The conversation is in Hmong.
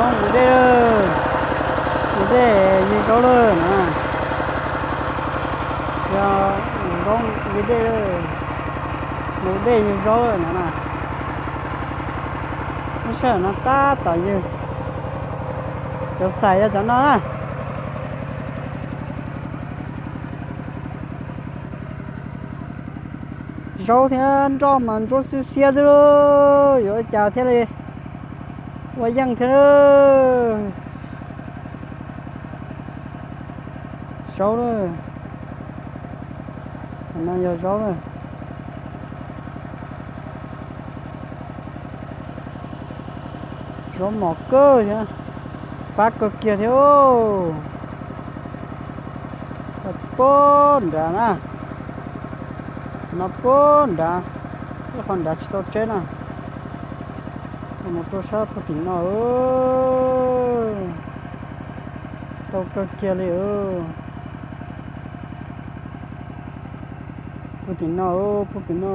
Mus dej, mus dej yug zaub lawm no. Yog mus zaub yug dej, mus dej yug zaub lawm no na. Lub sij hawm no tab tom yug, cov xais yog cov no na. Zaub thiab nroj mas ntsuab xiab xiab xwb lauj, yuav ua cas thiaj li ua yeej thiab lauj. Zaub lawm, no yog zaub lawm. Zaub mos kawg thiab, fab kawg kiag thiab. Puag nrad na, no puag nrad, ib qho nrad tsis tau tseb na. Mus rau sab puag tim no, tau kawg kiag li. Puag tim no, puag tim no.